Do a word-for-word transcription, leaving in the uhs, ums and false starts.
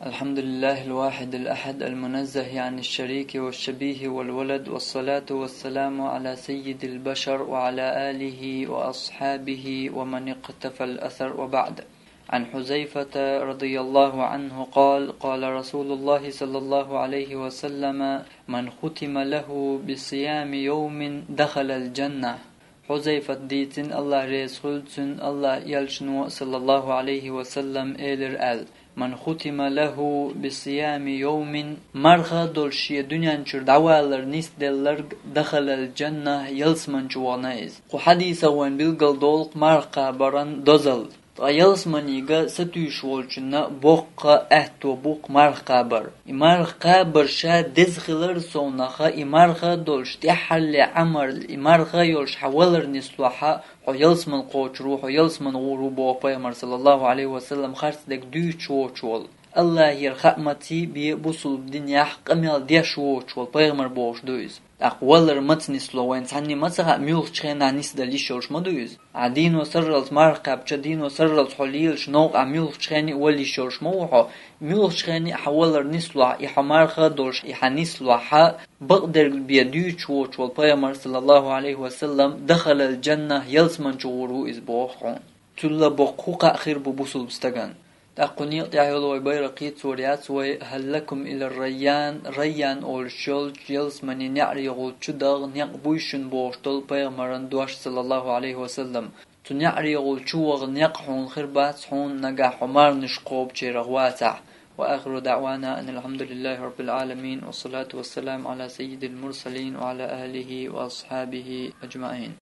الحمد لله الواحد الأحد المنزه عن الشريك والشبيه والولد، والصلاة والسلام على سيد البشر وعلى آله وأصحابه ومن اقتفى الأثر، وبعد. عن حذيفة رضي الله عنه قال: قال رسول الله صلى الله عليه وسلم: من ختم له بصيام يوم دخل الجنة. Хьузайфат дийцина, Аллах реза хуьлда цунна, Аллах элчано, саллаллаху Ӏалайхи ва саллам, элира аьлла: من ختم له بصيام يوم, марха долуш шен дуьнен чуьра дӀавалар нисделларг, دخل الجنة, ялсамани чу вахана иза. Кху хьадисах вайна билгалдолу марха кхабаран дозалла. Ткъа ялсаманига сатуьйсуш волчунна боккха аьтто бу-кх марха кхабар. И марха кхабар ша деза хиларца совнаха, и марха долуш тӀаьххьарле Ӏамал, и марха йолуш хьан валар нислохь, хьо ялсамани кхочур ву, хьо ялсамани гӀур ву, боху пайхамара, саллаллаху Ӏалайхи ва саллам, харцдерг дуьйцуш воцуш волу. Аллахера хаамца бен бусулба динехь къамел деш воцуш волу пайхамар бохуш ду иза. ТӀаккха валар маца нисло вайна цхьанне ма ца хаьа, муьлхачу хенахь нисдала йиш йолуш ма ду иза. Ахьа дийно сарралц марха кхаьбча, дийно сарралц хьо лелаш новкъахь муьлхачу хенахь а вала йиш йолуш ма ву хьо. Муьлхачу хенахь а хьан валар нислохь, и хьо марха а долуш, и хьан нислохь, бакъдерг бен дуьйцуш воцуш волу пайхамар, саллаллаху Ӏалайхи ва саллам, دخل الجنة, ялсамани чу гӀур ву иза, боху хьуна. Цул а боккха хӀун кхаъ хир бу бусулба стагана? ТӀаккха кху некъа тӀехь йолу вай байракх йицлур яц вай: هل لكم إلى الريان, Райян олуш йолчу ялсаманин неӀарехула чу даха некъ буй шуна, бохуш долу пайхамаран дош, саллаллаху Ӏалайхи ва саллам. Цу неӀарехула чу ваха некъ хьуна хир бац хьуна, нагахь хьо марханаш кхобучарах вацахь. وآخر دعوانا أن الحمد لله رب العالمين، والصلاة والسلام على سيد المرسلين وعلى آله وأصحابه أجمعين.